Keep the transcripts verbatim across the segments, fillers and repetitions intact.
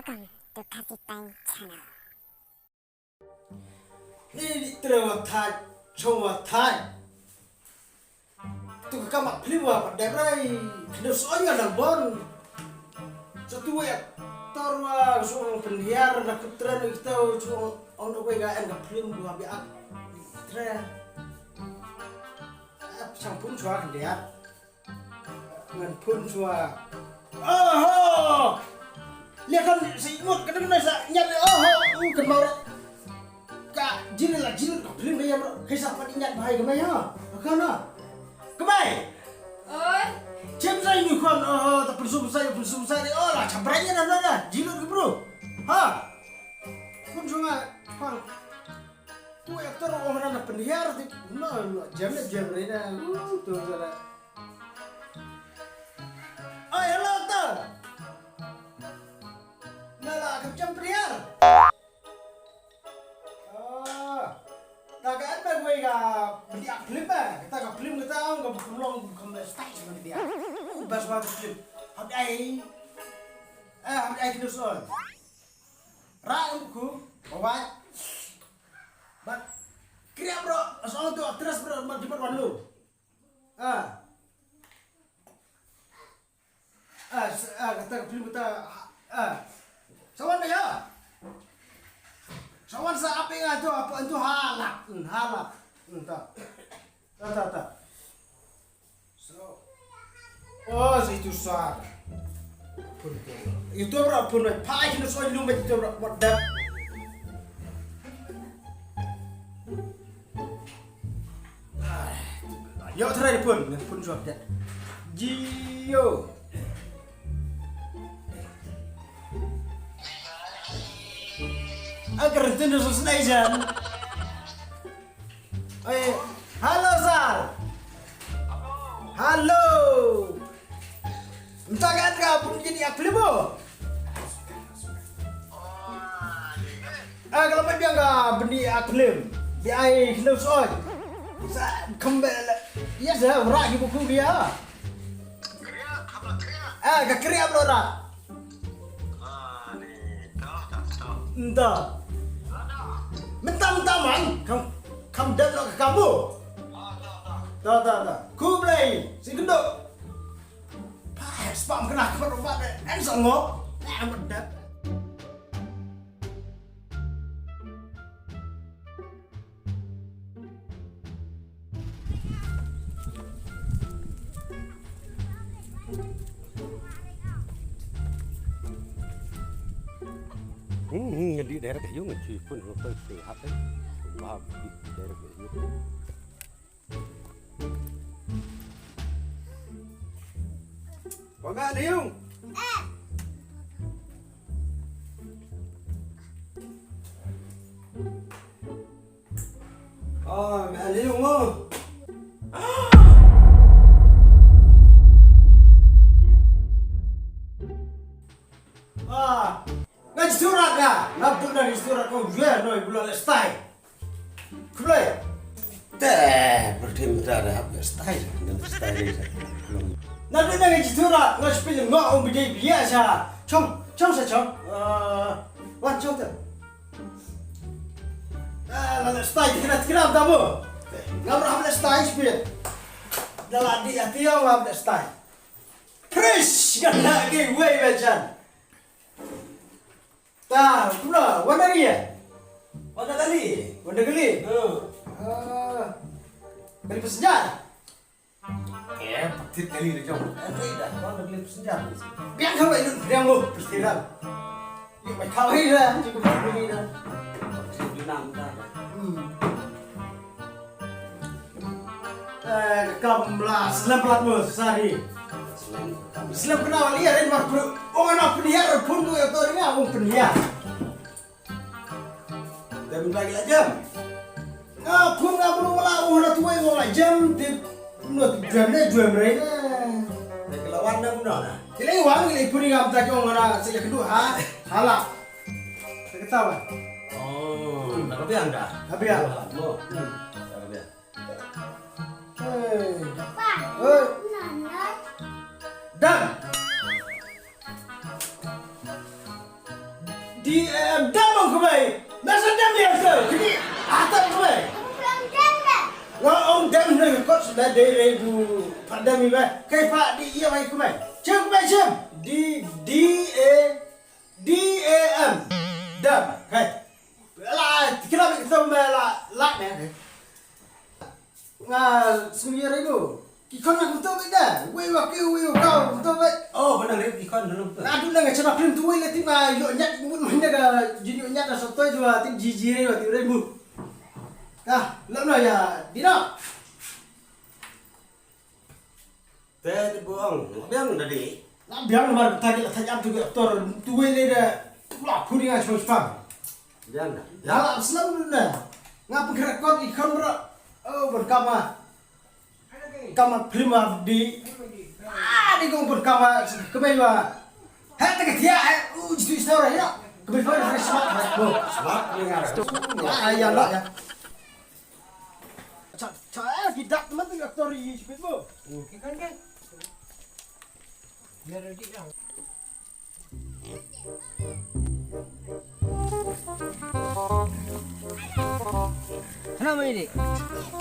Welcome to Khasi Time Channel. Ni ni tre wa thai, chong wa thai. Tu ka kama phlim wa pa dep rai. Kena soal nga nang bon. Satu wa tor wa so pynhiar na kutren kita so on we ga en ka phlim wa bi ak. Tre. Sang pun chwa kan dia. Ngan phun shuwa. Oho! Lia kan si mut ka dang sa nyat le. Oho! U kan mau. Ka jil la jil ka phlim ya bro. Kaisa pat nyat bhai ka mai ha. Ka na. Ka mai. Oi. Chem sai ni kon. Oho, ta pun sum sai, pun sum sai. Oh la chabrai na na na. Jil ka bro. Ha. Phun shuwa. Phang. Tu actor ong na pynhiar ti. No, no, jam le jam re na. Uh, tu la. Oi, hello, actor. Na la, kam jam priar. Ah. Ta ka an ba wei ka bidi ak film ba. Kata ka film kata ong ka bukulong kam da style sama dia. Bas ba film. Hab ai. Eh, hab ai kino son. Ra em ku. Bawai. Bat. Kriap bro. Asal tu actress bro. Mat jimat wan lu. Ah. Ah, s- ah, kata ka film kata, ah. Sawan dah ya. Sawan sa apa yang tu, apa tu halak, hmm, halak. Hmm, ta. Ta, ta, ta. So. Oh, si tu sa. Phone tu. Itu bro, phone bro. Pai kena soal lu itu bro, what the. Yo, try the phone, the phone jawab dia. Jio. Agar itu nusus nai jan. Oi, hello sir. Hello. Minta kan ka pun kini ak film mo? Ah, kalau mai biang ka bini ak film. Bi ai film soi. Sa kembel. Ya sa rak ki buku dia. Ah, ka kriap lo rak. Ntah. Mentah mentah man. Kam kam dan lo ka kamu. Dah dah dah. Ku belai. Si gendok. Pas pam kena kepala obat deh. En sanggup. Eh, amat dah. Hmm, hmm, ngan di direct ïa u, ngan shu phone, ngan phone, phone hap, eh. Ba, di direct ïa u. Wa nga liu. Ah, nga liu mo. Ah, nga jitu rat nga. Nga pun dari jitu rat ko jwe noi bula le stai. Khublei. Te, berdim ta da hap stai. Na dei na nga jitu rat nga spil ngo ong bidei bia sha. Chong, chong sa chong. Ah, wan chong te. Ah, la stai tikna tikna ta mo. Nga berhap stai spil. Da la di ati nga hap stai. Prish, kata ke wei bajan. Ta, pula, wan dari ya? Wan dari. Wan dari. Ha. Ah. Dari pesenjata. Eh, patit kali ni jong. Eh, dah, wan dari pesenjata. Biang kau ini, biang lu, pesenjata. Yuk, mai kau ini dah, cukup ini dah. Cukup di nang dah. Hmm. Eh, kam la slem palat mo, sari. Slem kena wali, arin mar pru. Ong ana pynhiar, pun tu ya to ringa, ong pynhiar. Dem lagi la jam. Ah, pun nga pru wala, ong ana tuai, ong la jam, di, no, jam ne, jam re. Dek lawan na guna na. Kile wan, kile pun ngam ta jong ana, sila kedua, ha? Hala. Ketawa. Oh, nak lebih anda? Lebih anda. Oh, hmm. Nak lebih. Hei. Hei. Dan. Di em dam ong kumai. Nasa dam ya ke. Jadi atam kumai. Lo ong dam ne kot sudah dere bu padam iba. Kai pa di iya mai kumai. Cem kumai cem. Di di e D A M. Dam. Hai. La kira bi kita me la la ne. Nga sumia rego. Ki khon na kumto be da. Wei wa ki wei wa kau kumto be. Oh, bana rego ki khon na kumto. Adu na nga chana prim tu wei le ti ma yo nyat mut ma hinda ka jin yo nyat na sotoi tu ti ji ji rego ti rego. Ka lo no ya dina. Te te buang biang da di. Na biang mar ta ki ta jam tu ki aktor tu wei le da. La puri nga chong spang. Biang da. Ya la slam da. Nga pengkrak kot i khon bro. Oh, berkama. Kama prima di. Ah, di kong berkama kemai wa. Hai ta ka tia hai u jitu istora ya. Kemai fa fresh mat. Mat ni nga. Ah, ya la ya. Cha cha eh ki dak teman tu aktor i chipit mo. Ki kan kan. Biar ready dah. Kenapa ini?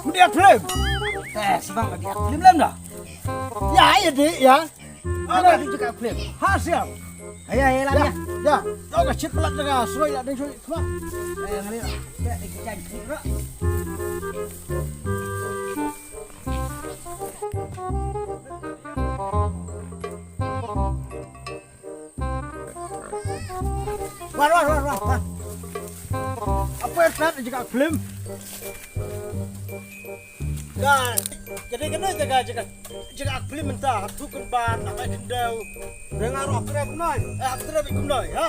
Ku dia film. Eh, sebang dia film dah. Ya, ya dek ya. Ada tu juga film. Hasil. Ayo, ayo lah ya. Ya. Kau ka chip pelat dengan suai lah dengan suai. Kemana? Eh, ngani lah. Ya, ikut janji lah. Wan wan wan wan. Apa yang tak juga film? Kan. Jadi kena jaga jaga jaga film mentah. Tu kan ban nak main kendau. Dengan roh kena kunai. Eh, aku tidak ikut noi. Ha.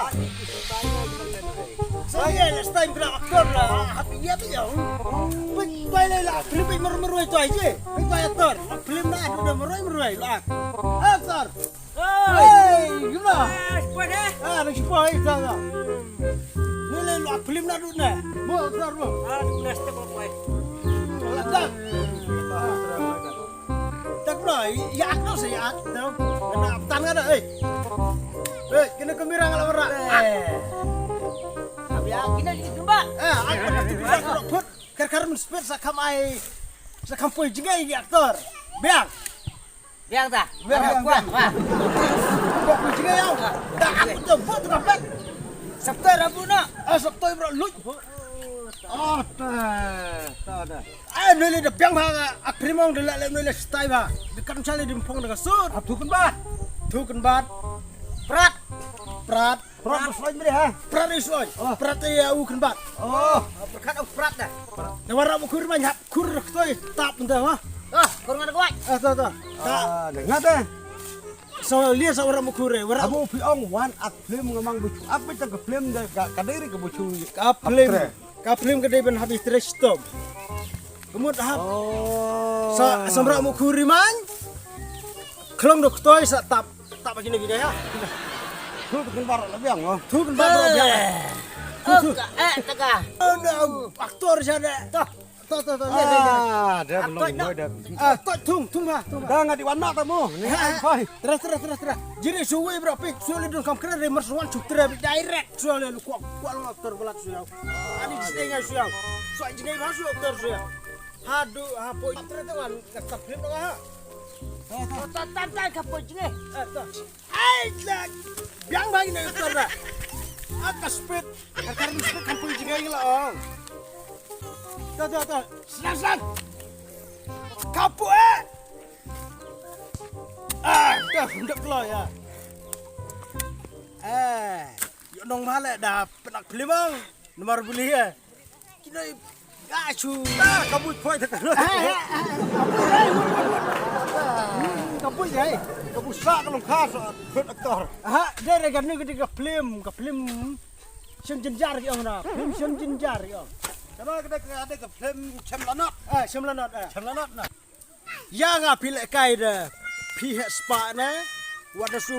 Saya last time kena aktor lah. Happy ya tu ya. Baik baik lah film baik meru-meru itu aja. Baik baik aktor. Film nak ada meru-meru lah. Aktor. Hei, gimana? Ah, nak siapa itu? Ni le lo film nak duduk ni. Mau aktor mau. Ah, duduk nak step apa? Ledak. Tak pernah, ya aktor saya aktor. Kena tang ada eh. Eh, kena gembira kalau orang. Tapi ya kena di tempat. Eh, aku pasti bisa kalau put. Kar kar men spet sa kam ai. Sa kam poi jingai gi aktor. Biang. Biang ta. Biang biang. Wah. Poi jingai au. Da aku tu buat tu dapat. Sabtu Rabu na. Ah sabtu bro luj. Oh ta ta da. Ai nele da biang ha ak primong de la le nele stai ba. De kan chale dim phong de sut. Ap tu kan bat. Tu kan bat. Prat. Prat. Prat ba sloi mre ha. Prat ri sloi. Oh. Prat ya u kan bat. Oh. Prat au prat da. Da wara mu kur man hap kur toi tap nda ha. Ah, kur ngan kwai. Ah ta ta. Ah, de ngata. So lia sa wara mu kur wara. Abu pi ong wan ak film ngamang bu. Ak bi tang ka film de ka dei ri ka bu chu. Ka film. Ka film ka dei ban habi tres stop. Kemut hap. Oh. Sa samra mu kur ri man. Klong dok toi sa tap. Tak bagi ni video ya. Tu tu kan baru lah biang oh. Tu kan baru biang. Oh ka eh tega. Ada aktor siapa? Tuh. Tuh tuh tuh. Ah, dia belum mulai dah. Ah, tuh tung tung ha, tung ha. Dah nggak diwarna tamu. Ni ai pai. Terus terus terus terus. Jadi suwe bro pi suwe dun kam keren re mersuan chuk terus direct suwe lu kuak kuak lu aktor belak suwe. Ani sing ai suwe. Suwe jingai ba suwe aktor suwe. Hadu hapo terus tu kan kata film ha. Tan tan tan ka poi jingai. Eh, tuh. Ai la biang bang ni tu dah. Aka speed, aka speed kan pun juga ni lah ong. Tuh tuh tuh, senang senang. Kapu eh. Ah, dah dah keluar ya. Eh, yuk nong balik dah penak pelimang. Nomor boleh ya. Kino i ga chu. Ah, ka buit phoi ta ka. Ka buit ai. Ka buit sa ka long kha sa phut aktor. Ha, de re ga nu ka film, ka film. Shem jinjar ki ong na. Film shem jinjar ki ong. Kano ka de ka de ka film Shem Lanot. Ah, Shem Lanot. Ah. Shem Lanot na. Ïa nga phi leh kai da phi heh spah ne. Wat da su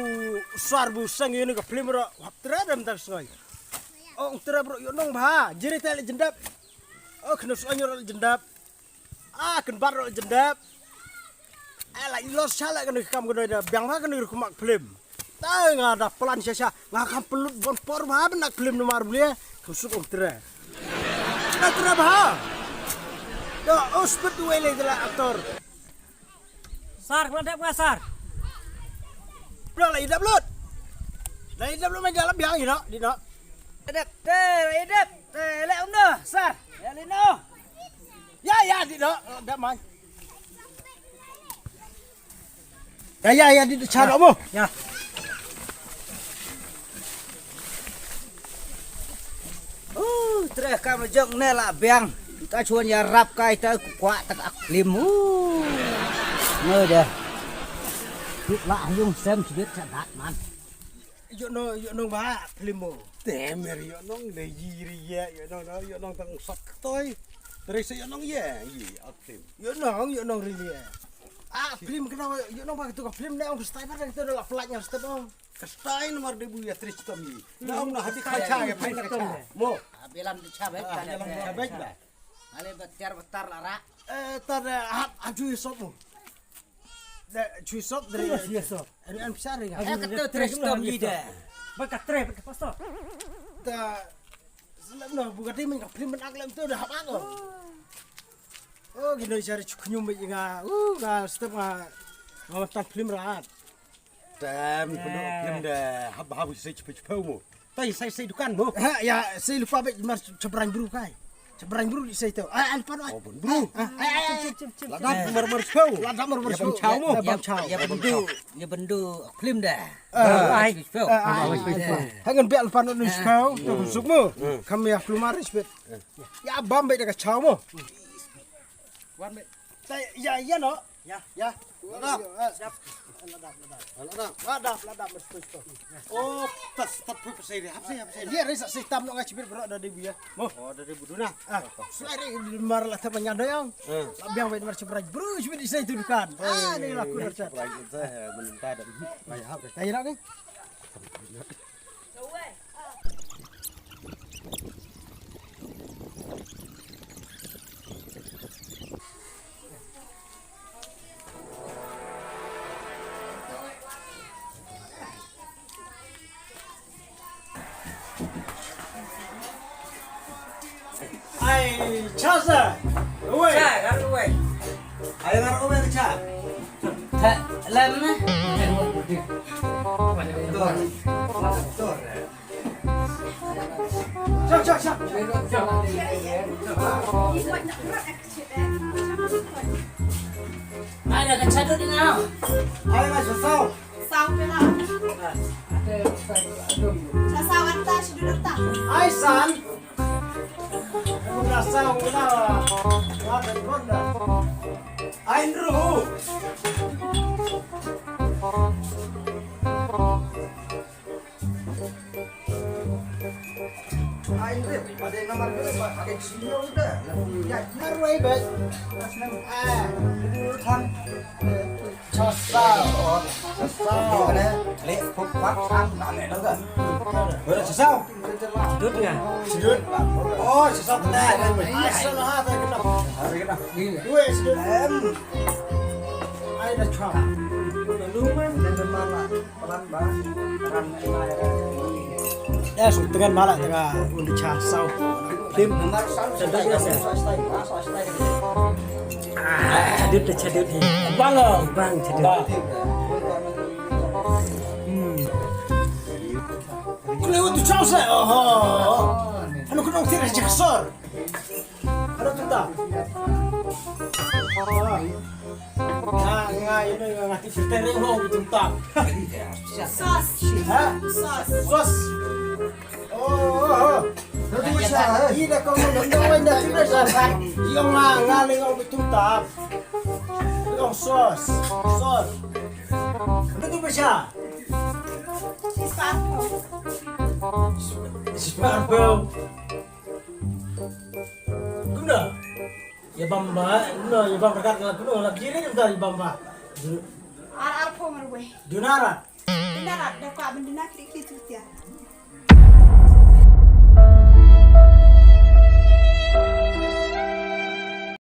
sar bu seng ïa ka film ro hap tra dam tar sngoi. O ung tra bro ïoh nong bha jiri te leh jendap. O khno sngoi ro leh jendap. A kan bar ro leh jendap. A la ilo sha leh kano kam kano da biang bha kano rukom film. Ta nga da plan sha sha. Nga kam pynlut ban por bha ban nak film namar blia. Kam suk ong tre. Nga tre bha. Da ospit wei le jela aktor. Sar, kena dep nga, Sar? Bro, la idap lut. La idap lut, main dalam biang, you know, di no. Idap, te, la idap, te, le um no, Sar. Ya, le no. Ya, ya, di no. Dap mai. Ya, ya, ya, di cha no mo. Ya. Uh, treh kam jong ne la biang. Ka chuan ya rap kai ta kwah ta ka klim. Uh. Ngoi dah. Kit la yung sem chibit sa dat man. Yo no, yo no ba klim mo. Temer yo nong de yi ri ye, yo nong, yo nong tang sat toi. Terus yo nong ye, yi ak klim. Yo nong, yo nong ri ye. Ah, klim kena, yo nong ba tu ka klim ne ong stai ba tu la pelat nyar step ong. Ka style namar de bu ya tris tom yi. Na ong na hati ka cha ya pai ka cha. Mo. Bilam di cha bai. Bilam di cha bai ba. Ale batar batar la ra. Eh, tar hap aju sop mo. Da chu sop dre. Yes, yes, sir. Anu an psar ringa. Eh, ka tu tris tom yi de. Ba ka tre ba ka pastor. Da selem no bu ka ti men ka film men ak lem tu da hap ak. Oh, gino chari chu knyum ba nga. Uh, nga step nga. Nga tan film rat. Tam ku dok film da hab hab sai chpa chpa mo. Tai sai sai dukan mo. Ha ya sai lupa ba mar chabrang bru kai. Chabrang bru di sai to. Ah, an pan. Oh, bun bru. Ah, ah, ah, ah. Ladap mar mar chpa. Ladap mar mar chpa. Chau mo. Ya bam chau. Ya bendu, ya bendu film da. Ah, ai. Chpa. Hangan biak lupa no chpa. To suk mo. Kam ya film mar chpa. Ya bam ba da ka chau mo. Wan ba. Tai ya ya no. Ya. Ya. Ladap. Ladap, ladap. Ladap. Ladap, ladap, mas pus tu. Oh, tas, tas pus sai dia. Hap sai, hap sai. Dia risa sai tam no ngai chibir bro da di buya. Mo. Oh, da di buduna. Ah, sai ri mar la ta banyan doyang. La biang wai mar chibir bro chibir di sai tu dukan. Ah, ni la ku dah chat. Rai tu saya menentang dan. Rai hap. Tai rak ni. Ai, cha sa. Oi. Cha, kan oi. Ai, kan oi, cha. Lem. Cha, cha, cha. Ai, da ka cha dut ina. Ai, da ka cha saw. Saw pela. Cha saw anta, cha dut anta. Ai, san. Ka saw pela. Wa da ronda. Ai, ru. Ai, ri, pada nomor dua, pada sini udah. Ya, naruh ai, bet. Ah, dulu kan. Sasa. Sasa. Lek, puk, pak, sang, nane, dong, kan? Udah, sasa. Sudut nggak? Sudut. Oh, sasa. Nah, nah, nah. Asal ha, tak kena. Dua, sudut. Em. Ai, dah cuak. Lalu, man. Dan mana? Ya, su tngen ma la tnga un di cha saw. Tim. Cha dut ya sa. Ah, cha dut, cha dut hi. Bang, oh, bang, cha dut. Hmm. Kule un tu cha sa. Oho. Anu kena un tira cha sor. Ano tu ta? Ah. Nga, nga, ino nga ngati filter ring ho bitum tam. Sos. Ha? Sos. Sos. Oh, oh, oh. Nanti bisa, eh? Ida kau mau dong dong dah tidak sos. Iyo nga, nga ling ho bitum tam. Ling sos. Sos. Nanti bisa. Sparkle. Sparkle. Guna. Ya bamba, no, ya bamba kat la kuno la kiri kita ya bamba. Ar ar pho mar wei. Dunara. Dunara da ka bendina kri kri tu tia.